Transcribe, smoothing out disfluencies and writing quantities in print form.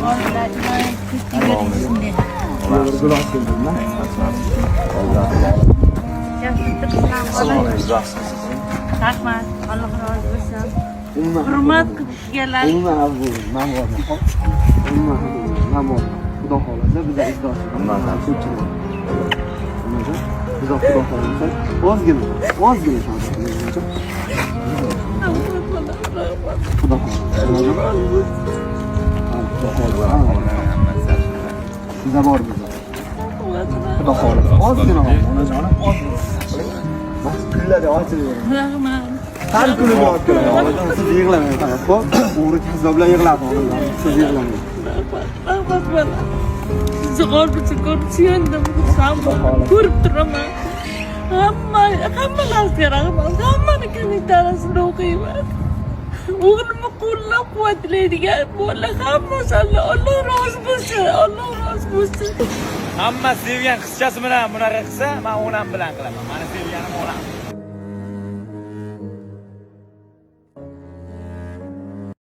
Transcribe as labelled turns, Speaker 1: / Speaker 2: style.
Speaker 1: Bolalar iymon shunday.
Speaker 2: Bir gul olib keldim-da.
Speaker 1: Yaxshi turibsan, bola.
Speaker 2: Rahmat.
Speaker 1: Rahmat. Alloh rozi bo'lsin.
Speaker 2: Umuman
Speaker 1: Hurmat qilib kelganlar.
Speaker 2: Umuman xafa bo'lmang, man borman. Hop. Umuman xafa bo'lmang, man borman. Xudo xohlasa biza izdoshimiz. Ko'pchilik. Onajon, biza xudo xohlasa ozgina, ozgina sabr qiling, onajon. Xudo xohlasa, onajon. Ha, Xudo xohlasa. Ha. Biza bor biza. Xudo xohlasa. Ozgina, onajonim, ozgina. Bas kunlarda ochilib.
Speaker 1: Rahmat.
Speaker 2: Har kuni olib kelaman. Onajon, siz yig'lamang faqat, xo'p? O'g'ri kazzoblar yig'ladi, onajon. Siz yig'lamang.
Speaker 1: Rahmat. Rahmat bola. Sizni g'orbisi ko'rib suyundim, xursand bo'ldim. Ko'rib turaman. Hamma hamma narsaga rahmat. Hammani kommentariyasini o'qiyman. O'g'limni qo'llab quvvatlaydigan bola hammasi Alloh rozi bo'lsin. Alloh rozi bo'lsin.
Speaker 3: Hamma sevgan qizchasi bilan bunaqa qilsa, man onam bilan qilaman. Mani sevganim onam.